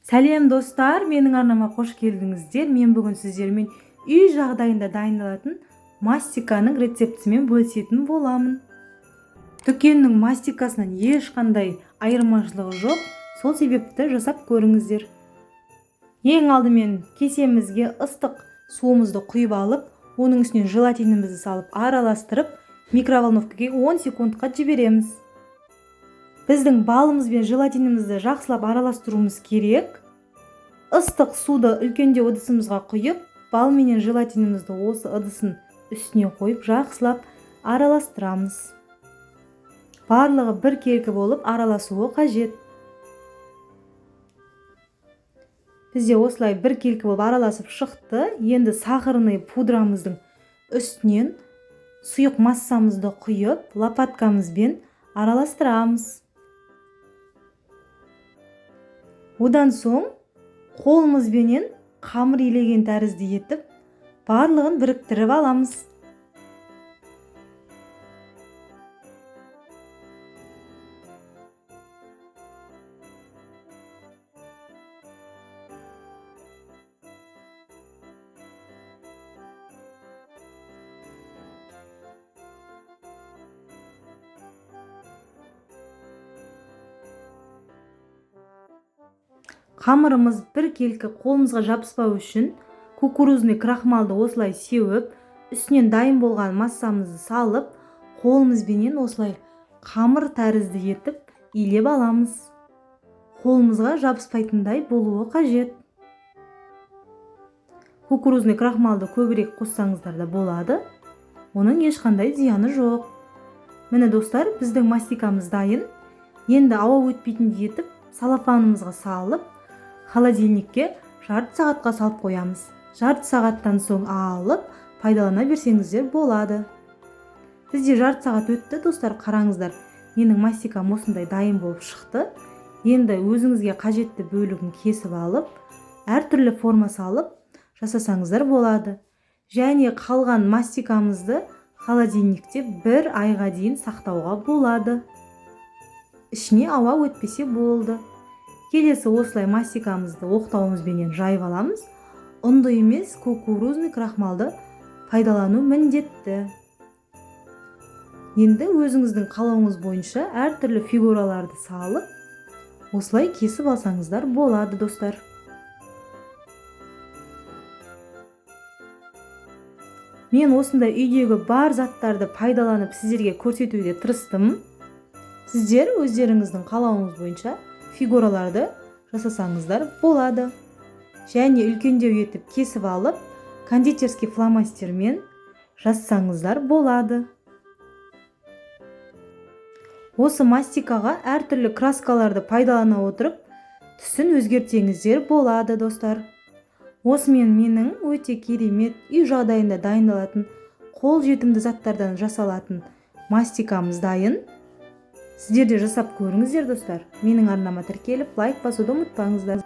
Сәлем достар, менің арнама қош келдіңіздер. Мен бүгін сіздермен үй жағдайында дайындалатын мастиканың рецептімен бөлісетін боламын. Дүкеннің мастикасынан ешқандай айырмашылығы жоқ, сол себепті жасап көріңіздер. Ең алдымен кесемізге ыстық суымызды құйып алып, оның үстіне желатинімізді салып араластырып, микроволновкаға 10 секундқа жібереміз. Біздің балымыз бен желатинімізді жақсылап араластыруымыз керек. Ыстық суды үлкендеу ыдысымызға құйып, бал менен желатинімізді осы ыдысын үстіне қойып жақсылап араластырамыз. Барлығы біркелкі болып араласуы қажет. Бізде осылай біркелкі болып араласып шықты. Енді сахарный пудрамыздың үстінен сұйық массамызды құйып, лопаткамызбен араластырамыз. Одан соң қолымызбенен қамыр илеген тәрізді етіп, барлығын біріктіріп аламыз. Қамырымыз біркелкі қолымызға жабыспау үшін кукурузный крахмалды осылай сеуіп, үстінен дайын болған массамызды салып, қолымызбенен осылай қамыр тәрізді етіп илеп аламыз. Қолымызға жабыспайтындай болуы қажет. Кукурузный крахмалды көбірек қоссаңыздар да болады. Оның ешқандай зияны жоқ. Міне достар, біздің мастикамыз дайын. Енді ауа өтпейтіндей етіп салафанымызға салып, холодильникке жарты сағатқа салып қоямыз. Жарты сағаттан соң алып, пайдалана берсеңіздер болады. Бізде жарты сағат өтті, достар, қараңыздар. Менің мастикам осындай дайын болып шықты. Енді өзіңізге қажетті бөлігін кесіп алып, әртүрлі форма салып жасасаңыздар болады. Және қалған мастикамызды холодильникте бір айға дейін сақтауға болады. Ішіне ауа өтпесе болды. Келесі осылай мастикамызды оқтауымызбенен жайып аламыз. Ұнды емес, кукурузный крахмалды пайдалану міндетті. Енді өзіңіздің қалауыңыз бойынша әртүрлі фигураларды салып, осылай кесіп алсаңыздар болады, достар. Мен осындай үйдегі бар заттарды пайдаланып сіздерге көрсетуге тырыстым. Сіздер өздеріңіздің қалауыңыз бойынша фигураларды жасасаңыздар болады. Және үлкендеу етіп кесіп алып, кондитерский фломастермен жазсаңыздар болады. Осы мастикаға әртүрлі краскаларды пайдалана отырып, түсін өзгертсеңіздер болады, достар. Осымен менің өте керемет үй жағдайында дайындалатын қолжетімді заттардан жасалатын мастикамыз дайын. Сіздер де жасап көріңіздер, достар. Менің арнама тіркеліп, лайк басуды ұмытпаңыздар.